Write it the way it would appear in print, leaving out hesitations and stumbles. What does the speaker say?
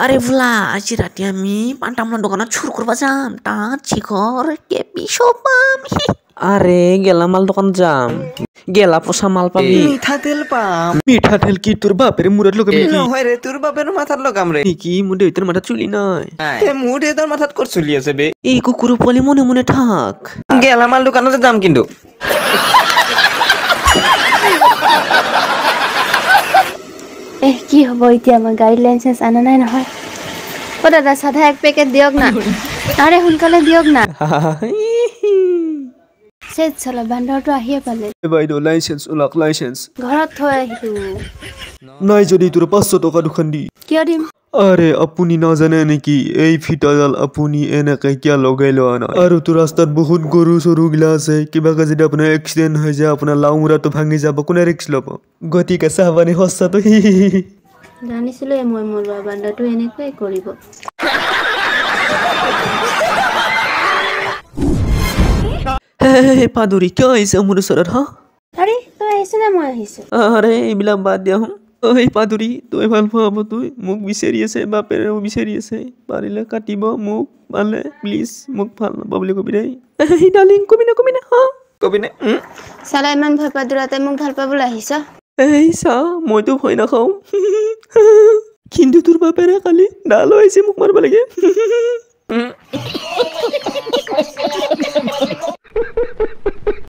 আৰে বোলা, আজি ৰাতি আমি পান তামোলৰ দোকানত চুৰ কৰিব যাম, তাত শিখৰ কেপি চব পাম। আৰে গেলামাল দোকানত যাম, গেলা পচা মাল পাবি। মিঠাতেল পাম। মিঠাতেল কি তোৰ বাপেৰে মূৰত লগাবি নেকি? নহয় ৰে, তোৰ বাপেৰ মাথাত লগাম ৰে। নেকি? মোৰ দেউতাৰ মাথাত চুলি নাই। তে মোৰ দেউতাৰ মাথাত ক'ত চুলি আছে বে? এই কুকুৰৰ পোৱালি, মনে মনে থাক। গেলামাল দোকানতে যাম কিন্তু। এহ, কি হ'ব এতিয়া? মই গাড়ীৰ লাইচেঞ্চ অনা নাই নহয়। অ' দাদা, চাধা এক পেকেট দিয়ক না। আৰে সোনকালে দিয়ক না। চেত চালা, বান্দৰটো আহিয়ে পালে। বাইদেউ, লাইচেঞ্চ ওলাক, লাইচেঞ্চ। ঘৰত থৈ আহিলো। নাই যদি তোৰ 500 টকা দুখন দি। কিয় দিম? আৰে আপুনি নাজানে নেকি, এই ফিটাডাল আপুনি এনেকে কিয় লগাই লোৱা নাই? আৰু তো ৰাস্তাত বহুত গৰু চৰু গিলা আছে, কিবাকে যদি আপোনাৰ এক্সিডেণ্ট হৈ যায়, আপোনাৰ লাও মূৰাটো ভাঙি যাব, কোনে ৰিক্স ল'ব? গতিকে চাহপানী সস্তাটো। জানিছিলোৱে মই, মৰোৱা বান্দৰটো এনেকুৱাই কৰিব। হে পাদুৰি, কিয় আহিছে মোৰ ওচৰত হা? আৰে তই আহিছ নে মই আহিছো? আৰে এইবিলাক বাদ দিয়া হুম। ঐ পাদুৰি, তই ভাল পোৱা, তই মোক বিচাৰি আছে, বাপেৰেও বিচাৰি আছে, পাৰিলে কাটিব মোক পালে। প্লিজ মোক ভাল নাপাওঁ বুলি কবি দেই। এই ডাৰ্লিং, কবি না, কবি না হা? কবি নে? চালা, ইমান ভয় পাদুৰা, তই মোক ভাল পাবলৈ আহিছ? এই চা, মইতো ভয় নাখাওঁ, কিন্তু তোৰ বাপেৰে কালি ডাল আহিছে মোক মাৰিব লাগে।